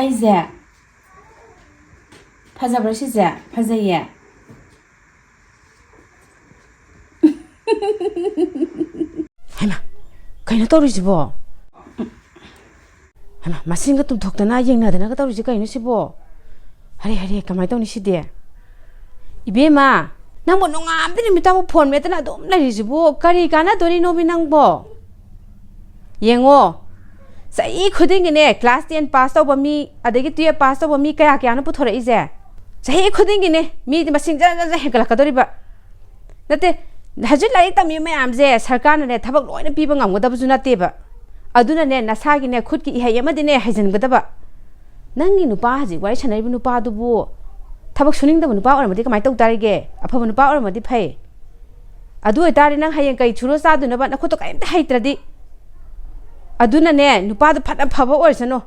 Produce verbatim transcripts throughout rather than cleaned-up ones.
ꯑꯩꯁꯦ ꯐꯖꯕ꯭ꯔꯥ ꯁꯤꯁꯦ? ꯐꯖꯩꯌꯦ꯫ ꯍꯩꯃꯥ, ꯀꯩꯅꯣ ꯇꯧꯔꯤꯁꯤꯕꯣ? ꯍꯩꯃꯥ, ꯃꯁꯤꯡꯒ ꯇꯨꯝꯊꯣꯛꯇꯅ ꯌꯦꯡꯅꯗꯅꯒ ꯇꯧꯔꯤꯁꯤ ꯀꯩꯅꯣ ꯁꯤꯕꯣ? ꯍꯔꯦ, ꯍꯔꯦ, ꯀꯃꯥꯏꯅ ꯇꯧꯅꯤ ꯁꯤꯗꯤ? ꯏꯕꯦꯝꯃ, ꯅꯪꯕꯨ ꯅꯣꯡꯉꯥꯟꯕꯗꯩ ꯅꯨꯃꯤꯠ ꯇꯥꯕꯨ ꯐꯣꯟ ꯃꯦꯠꯇꯅ ꯑꯗꯨꯝ ꯂꯩꯔꯤꯁꯤꯕꯨ ꯀꯔꯤ ꯀꯥꯟꯅꯗꯣꯔꯤꯅꯣꯃꯤ ꯅꯪꯕꯣ? ꯌꯦꯡꯉꯣ, ꯆꯍꯤ ꯈꯨꯗꯤꯡꯒꯤꯅꯦ, ꯀ꯭ꯂꯥꯁ ꯇꯦꯟ ꯄꯥꯁ ꯇꯧꯕ ꯃꯤ, ꯑꯗꯒꯤ ꯇꯨꯌꯦꯜꯞ ꯄꯥꯁ ꯇꯧꯕ ꯃꯤ ꯀꯌꯥ ꯀꯌꯥꯅꯣ ꯄꯨꯊꯣꯔꯛꯏꯁꯦ? ꯆꯍꯤ ꯈꯨꯗꯤꯡꯒꯤꯅꯦ, ꯃꯤꯗꯤ ꯃꯁꯤꯡ ꯖꯔ ꯖꯔ ꯖꯔ ꯍꯦꯟꯒꯠꯂꯛꯀꯗꯣꯔꯤꯕ꯫ ꯅꯠꯇꯦ, ꯍꯧꯖꯤꯛ ꯂꯥꯏꯔꯤꯛ ꯇꯝꯃꯤꯕ ꯃꯌꯥꯝꯁꯦ ꯁꯔꯀꯥꯔꯅꯅꯦ ꯊꯕꯛ ꯂꯣꯏꯅ ꯄꯤꯕ ꯉꯝꯒꯗꯕꯁꯨ ꯅꯠꯇꯦꯕ꯫ ꯑꯗꯨꯅꯅꯦ, ꯅꯁꯥꯒꯤꯅꯦ ꯈꯨꯠꯀꯤ ꯏꯍꯩ ꯑꯃꯗꯤꯅꯦ ꯍꯩꯖꯤꯟꯒꯗꯕ꯫ ꯅꯪꯒꯤ ꯅꯨꯄꯥ ꯍꯧꯖꯤꯛ ꯋꯥꯔꯤ ꯁꯥꯟꯅꯔꯤꯕ ꯅꯨꯄꯥꯗꯨꯕꯨ ꯊꯕꯛ ꯁꯨꯅꯤꯡꯗꯕ ꯅꯨꯄꯥ ꯑꯣꯏꯔꯝꯃꯗꯤ ꯀꯃꯥꯏꯅ ꯇꯧ ꯇꯥꯔꯤꯒꯦ? ꯑꯐꯕ ꯅꯨꯄꯥ ꯑꯣꯏꯔꯝꯃꯗꯤ ꯐꯩ꯫ ꯑꯗꯨ ꯑꯣꯏꯇꯥꯔꯗꯤ ꯅꯪ ꯍꯌꯦꯡ ꯀꯩ ꯁꯨꯔ ꯆꯥꯗꯣꯏꯅꯣꯕ? ꯅꯈꯨꯠꯇꯣ ꯀꯔꯤꯝꯇ ꯍꯩꯇ꯭ꯔꯗꯤ꯫ ꯑꯗꯨꯅꯅꯦ, ꯅꯨꯄꯥꯗꯣ ꯐꯅ ꯐꯕ ꯑꯣꯏꯔꯁꯅꯨ,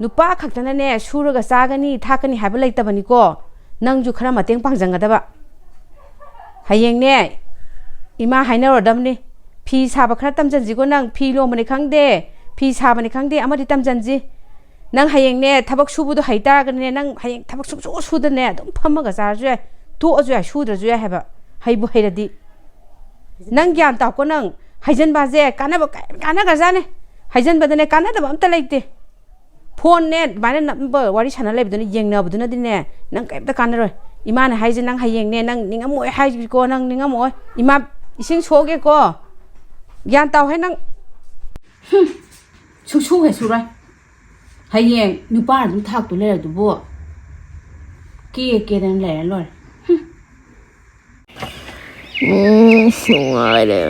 ꯅꯨꯄꯥ ꯈꯛꯇꯅꯅꯦ ꯁꯨꯔꯒ ꯆꯥꯒꯅꯤ ꯊꯥꯛꯀꯅꯤ ꯍꯥꯏꯕ ꯂꯩꯇꯕꯅꯤꯀꯣ꯫ ꯅꯪꯁꯨ ꯈꯔ ꯃꯇꯦꯡ ꯄꯥꯡꯁꯤꯟꯒꯗꯕ꯫ ꯍꯌꯦꯡꯅꯦ, ꯏꯃꯥ ꯍꯥꯏꯅꯔꯨꯔꯗꯕꯅꯤ, ꯐꯤ ꯁꯥꯕ ꯈꯔ ꯇꯝꯁꯤꯟꯁꯤꯀꯣ꯫ ꯅꯪ ꯐꯤ ꯂꯣꯟꯕꯅꯤ ꯈꯪꯗꯦ, ꯐꯤ ꯁꯥꯕꯅꯤ ꯈꯪꯗꯦ, ꯑꯃꯗꯤ ꯇꯝꯁꯤꯟꯁꯤ꯫ ꯅꯪ ꯍꯌꯦꯡꯅꯦ, ꯊꯕꯛ ꯁꯨꯕꯗꯣ ꯍꯩꯇꯥꯔꯒꯅꯦ, ꯅꯪ ꯍꯌꯦꯡ ꯊꯕꯛ ꯁꯨꯡꯁꯨ ꯁꯨꯗꯅꯦ ꯑꯗꯨꯝ ꯐꯝꯃꯒ ꯆꯥꯔꯁꯨ ꯌꯥꯏ, ꯇꯣꯛꯑꯁꯨ ꯌꯥꯏ, ꯁꯨꯗ꯭ꯔꯁꯨ ꯌꯥꯏ ꯍꯥꯏꯕ, ꯍꯩꯕꯨ ꯍꯩꯔꯗꯤ꯫ ꯅꯪ ꯒ꯭ꯌꯥꯟ ꯇꯥꯎꯀꯣ꯫ ꯅꯪ ꯍꯩꯖꯟꯕꯁꯦ ꯀꯥꯟꯅꯕ ꯀꯔꯤꯝ ꯀꯥꯟꯅꯈ꯭ꯔꯖꯥꯠꯅꯤ꯫ ꯍꯩꯖꯟꯕꯗꯅꯦ ꯀꯥꯟꯅꯗꯕ ꯑꯝꯇ ꯂꯩꯇꯦ꯫ ꯐꯣꯟꯅꯦ ꯑꯗꯨꯃꯥꯏꯅ ꯅꯝꯕ ꯋꯥꯔꯤ ꯁꯥꯟꯅ ꯂꯩꯕꯗꯨꯅ, ꯌꯦꯡꯅꯕꯗꯨꯅꯗꯤꯅꯦ ꯅꯪ ꯀꯔꯤꯝꯇ ꯀꯥꯟꯅꯔꯣꯏ꯫ ꯏꯃꯥꯅ ꯍꯥꯏꯁꯦ ꯅꯪ ꯍꯌꯦꯡꯅꯦ, ꯅꯪ ꯅꯤꯡꯉꯝꯃꯣꯏ ꯍꯥꯏꯁꯤꯀꯣ, ꯅꯪ ꯅꯤꯡꯉꯝꯃꯣꯏ꯫ ꯏꯃꯥ, ꯏꯁꯤꯡ ꯁꯣꯛꯑꯒꯦꯀꯣ꯫ ꯒ꯭ꯌꯥꯟ ꯇꯥꯎꯍꯦ ꯅꯪ꯫ ꯍꯨꯝ, ꯁꯨꯡꯁꯨ ꯍꯦꯛ ꯁꯨꯔꯣꯏ꯫ ꯍꯌꯦꯡ ꯅꯨꯄꯥ ꯑꯗꯨꯝ ꯊꯥꯛꯇꯨ ꯂꯩꯔꯗꯨꯕꯨ ꯀꯦ ꯀꯦꯗꯅ ꯂꯩꯔ ꯂꯣꯏꯔꯦ꯫ ꯍꯨꯝ꯫ ꯎꯝ, ꯅꯨꯡꯉꯥꯏꯔꯦ꯫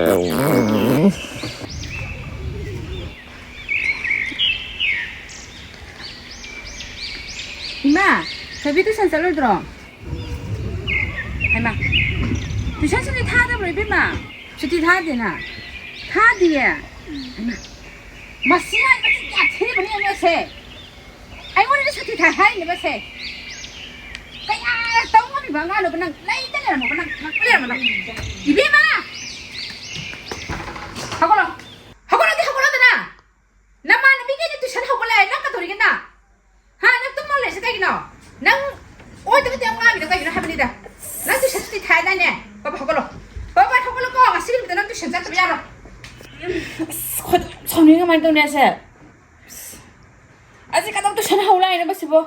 ꯏꯃꯥ, ꯊꯣꯏꯕꯤ tuition ꯆꯠꯂꯣꯏꯗ꯭ꯔꯣ? ꯍꯩꯃꯥ, tuition ꯁꯨꯇꯤ ꯊꯥꯗꯕ꯭ꯔꯣ ꯏꯕꯦꯝꯃ? ꯁꯨꯇꯤ ꯊꯥꯗꯦꯅ? ꯊꯥꯗꯤꯌꯦ? ꯍꯩꯃꯥ, ꯃꯁꯤ ꯌꯥꯝ ꯃꯆꯤꯟ ꯌꯥꯝ ꯊꯤꯔꯤꯕꯅꯤ ꯃꯁꯦ꯫ ꯑꯩꯉꯣꯟꯗꯗꯤ ꯁꯨꯇꯤ ꯊꯥꯏ ꯍꯥꯏꯔꯤꯅꯦ ꯃꯁꯦ꯫ ꯀꯌꯥ ꯇꯧ ꯉꯝꯃꯤꯕ ꯑꯉꯥꯡꯅꯣꯕ ꯅꯪ? ꯂꯩꯇ ꯂꯩꯔꯝꯃꯣꯕ ꯅꯪ, ꯉꯥꯛꯇ ꯂꯩꯔꯝꯃꯣ ꯅꯪ꯫ ꯏꯕꯦꯝꯃ! ꯍꯧꯒꯠꯂꯣ꯫ ꯍꯧꯒꯠꯂꯣꯗꯤ ꯍꯧꯒꯠꯂꯣꯗꯅ꯫ ꯅꯃꯥꯟꯅꯕꯤꯈꯩꯗꯤ tuition ꯍꯧꯒꯠꯂꯛꯑꯦ, ꯅꯪ ꯀꯩꯗꯧꯔꯤꯒꯦ ꯅꯪ? ꯁꯥꯎꯅꯤꯡꯉꯤ꯫ ꯀꯃꯥꯏꯅ ꯇꯧꯅꯤ ꯑꯁꯦ? ꯑꯁꯤ ꯀꯩꯗꯧ ꯇꯨꯏꯁꯟ ꯍꯧ ꯂꯥꯛꯏꯅꯣꯕ ꯁꯤꯕꯣ?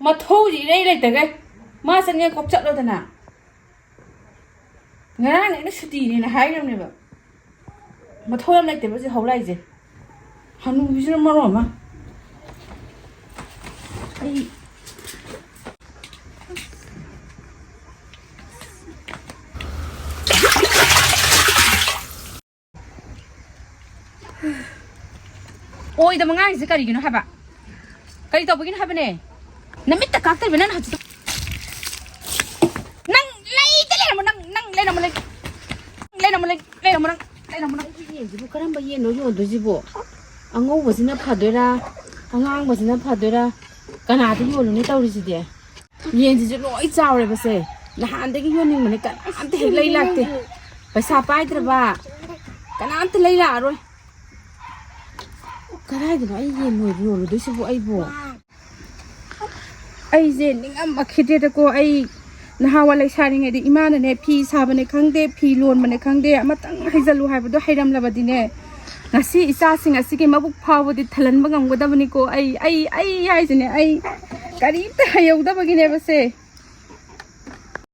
ꯃꯊꯧꯁꯤ ꯏꯔꯩ ꯂꯩꯇꯒꯩ꯫ ꯃꯥ ꯆꯠꯅꯤꯡꯉ ꯀꯣꯛ ꯆꯠꯂꯣꯗꯅ꯫ ꯉꯔꯥꯡꯅ ꯑꯩꯅ ꯁꯨꯇꯤꯅꯦꯅ ꯍꯥꯏꯈ꯭ꯔꯕꯅꯦꯕ꯫ ꯃꯊꯧ ꯌꯥꯝ ꯂꯩꯇꯦꯕ ꯍꯧꯖꯤꯛ ꯍꯧ ꯂꯥꯛꯏꯁꯦ꯫ ꯍꯅꯨꯕꯤꯁꯤꯅ ꯃꯔꯣꯟ ꯑꯃ꯫ ꯑꯩ ꯑꯣꯏꯗꯕ ꯉꯥꯡꯉꯤꯁꯦ ꯀꯔꯤꯒꯤꯅꯣ ꯍꯥꯏꯕ? ꯀꯔꯤ ꯇꯧꯕꯒꯤꯅꯣ ꯍꯥꯏꯕꯅꯦ? ꯅꯃꯤꯠꯇ ꯀꯥꯛꯇꯣꯏꯕ ꯅꯪ ꯍꯧꯖꯤꯛ꯫ ꯅꯪ ꯂꯩꯗ ꯂꯩꯔꯝꯃꯣ, ꯅꯪ, ꯅꯪ ꯂꯩꯔꯝꯃꯣ, ꯂꯩ-, ꯂꯩꯔꯝꯃꯣ, ꯂꯩ-, ꯂꯩꯔꯝꯃꯣ, ꯅꯪ, ꯂꯩꯔꯝꯃꯣ, ꯅꯪ꯫ ꯌꯦꯟꯁꯤꯕꯨ ꯀꯔꯝꯕ ꯌꯦꯟꯅꯣ ꯌꯣꯟꯗꯣꯏꯁꯤꯕꯣ? ꯑꯉꯧꯕꯁꯤꯅ ꯐꯗꯣꯏꯔꯥ? ꯑꯉꯥꯡꯕꯁꯤꯅ ꯐꯗꯣꯏꯔꯥ? ꯀꯅꯥꯗ ꯌꯣꯜꯂꯨꯅꯤ ꯇꯧꯔꯤꯁꯤꯗꯤ? ꯌꯦꯟꯁꯤꯁꯨ ꯂꯣꯏ ꯆꯥꯎꯔꯦꯕꯁꯦ꯫ ꯅꯍꯥꯟꯗꯒꯤ ꯌꯣꯟꯅꯤꯡꯕꯅꯦ, ꯀꯅꯥꯝꯇ ꯍꯦꯛ ꯂꯩ ꯂꯥꯛꯇꯦ꯫ ꯄꯩꯁꯥ ꯄꯥꯏꯗ꯭ꯔꯕ ꯀꯅꯥꯝꯇ ꯂꯩ ꯂꯥꯛꯑꯔꯣꯏ꯫ ꯀꯗꯥꯏꯗꯅꯣ ꯑꯩ ꯌꯦꯟ ꯂꯣꯏꯕ ꯌꯣꯜꯂꯨꯗꯣꯏꯁꯤꯕꯨ ꯑꯩꯕꯨ? ꯑꯩꯁꯦ ꯅꯤꯡꯉꯝꯃꯛꯈꯤꯗ꯭ꯔꯦꯗꯀꯣ꯫ ꯑꯩ ꯅꯍꯥꯟꯋꯥꯏ ꯂꯩꯁꯥꯔꯤꯉꯩꯗ ꯏꯃꯥꯅꯅꯦ ꯐꯤ ꯁꯥꯕꯅꯦ ꯈꯪꯗꯦ, ꯐꯤ ꯂꯣꯟꯕꯅꯦ ꯈꯪꯗꯦ, ꯑꯃꯇꯪ ꯍꯩꯖꯜꯂꯨ ꯍꯥꯏꯕꯗꯣ ꯍꯩꯔꯝꯂꯕꯗꯤꯅꯦ, ꯉꯁꯤ ꯏꯆꯥꯁꯤꯡ ꯑꯁꯤꯒꯤ ꯃꯕꯨꯛ ꯐꯥꯎꯕꯗꯤ ꯊꯜꯍꯟꯕ ꯉꯝꯒꯗꯕꯅꯤꯀꯣ꯫ ꯑꯩ, ꯑꯩ, ꯑꯩ ꯍꯥꯏꯁꯤꯅꯦ, ꯑꯩ ꯀꯔꯤꯝꯇ ꯍꯩꯍꯧꯗꯕꯒꯤꯅꯦꯕꯁꯦ꯫